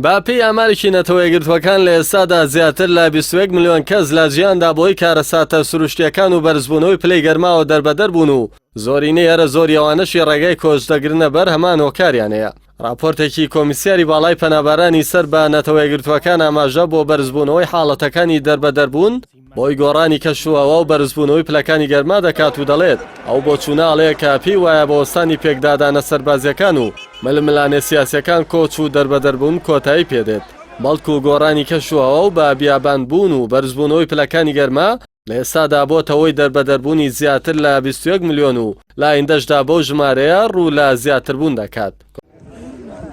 بە پێی ئامارێکی نەتەوەیەکگرتووەکان لە ئێستادا زیاتر لە 21 ملیۆن کەس لە جیهاندا بەهۆی کارەساتە سروشتییەکان و بەرزبوونەوەی پلەی گەرماوە دەربەدەر بوون و زۆرینەی هەرە زۆری ئەوانەشی ڕێگای کۆچ دەگرنە بەر هەمان هۆکاریان هەیە. ڕاپۆرتێکی کۆمیسیاری باڵای پەنابەرانی سەر بە نەتەوەیەکگرتووەکان ئاماژە بۆ بەرزبوونەوەی حاڵەتەکانی دەربەدەربوون بۆی گۆڕانی کەشوهەوا و بەرزبوونەوەی پلەکانی گەرما دەکات و دەڵێت، ئەو بۆچوونە ئەڵەیە کە پێی وایە بە وەستانی پێکدادانە سەربازییەکان و ململانێ سیاسییەکان کۆچ و دەربەدەربوون کۆتایی پێدێت، بەڵکو گۆڕانی کەشوهەوا و بە بیابانبوون و بەرزبوونەوەی پلەکانی گەرما لە ئێستادا بۆتە هۆی دەربەدەربوونی زیاتر لە 21 ملیۆن و لە ئایندەشدا بەو ژمارەیە ڕوو لە زیاتربوون دەکات.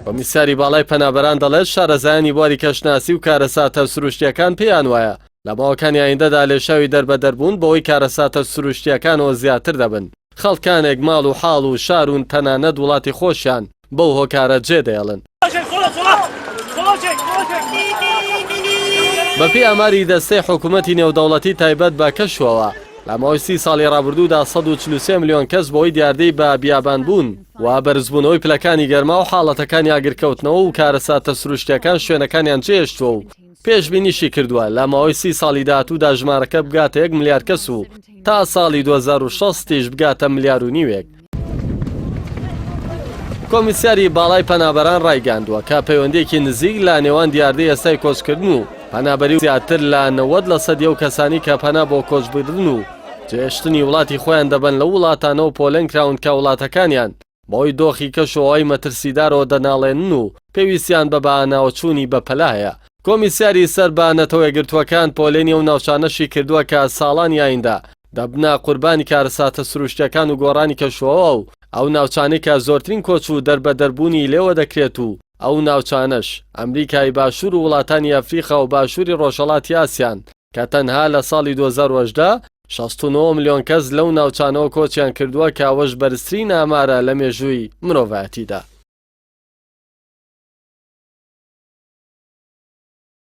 کۆمیساری باڵای پەنابەران دەڵێت، شارەزایانی بواری کەشناسی و کارەساتە سروشتییەکان پێیان وایە لە ماوەکانی ئایندەدا لێشاوی دەربەدەربوون بەهۆی کارەساتە سروشتییەکانەوە زیاتر دەبن، خەڵکانێک ماڵ و حاڵ و شار و تەنانەت وڵاتی خۆشیان بەو هۆکارە جێدەهێڵن. بەپێی ئاماری دەستەی حکومەتی نێودەوڵەتی تایبەت بە کەشوهەوا، لە ماوەی سی ساڵی ڕابردوودا 143 ملیۆن کەس بەهۆی دیاردەی بە بیابانبوون و بەرزبوونەوەی پلەکانی گەرما و حاڵەتەکانی ئاگرکەوتنەوە و کارەساتە سروشتییەکان شوێنەکانیان جێهێشتووە و پێشبینیشی کردووە لە ماوەی سی ساڵی داهاتوودا ژمارەکە بگاتە یەک ملیار کەس و تا ساڵی 2060 یش بگاتە ملیار و نیوێک. کۆمیسیاری باڵای پەنابەران ڕایگەیاندووە کە پەیوەندییەکی نزیک لە نێوان دیاردەی ئێستای کۆچکردن و پەنابەری و زیاتر لە 90 لەسەدی ئەو کەسانی کە پەنا بۆ کۆچبردن و جێهێشتنی وڵاتی خۆیان دەبەن لەو وڵاتانەوە پۆلێن کراون کە وڵاتەکانیان بەهۆی دۆخی کەشوهەوای مەترسیدارەوە دەناڵێنن و پێویستیان بە بەهاناوەچوونی بەپەلە هەیە. کۆمیسیاری سەر بە نەتەوەیەکگرتووەکان پۆلێنی ئەو ناوچانەشی کردووە کە ساڵانی ئایندە دەبنە قوربانی کارەساتە سروشتییەکان و گۆڕانی کەشوهەوا و ئەو ناوچانەی کە زۆرترین کۆچ و دەربەدەربوونی لێوە دەکرێت و ئەو ناوچانەش ئەمریکای باشوور و وڵاتانی ئەفریقا و باشووری ڕۆژهەڵاتی ئاسیان کە تەنها لە ساڵی 2018 69 ملیۆن کەس لەو ناوچانەوە کۆچیان کردووە کە ئەوەش بەرزترین ئامارە لە مێژووی مرۆڤایەتیدا.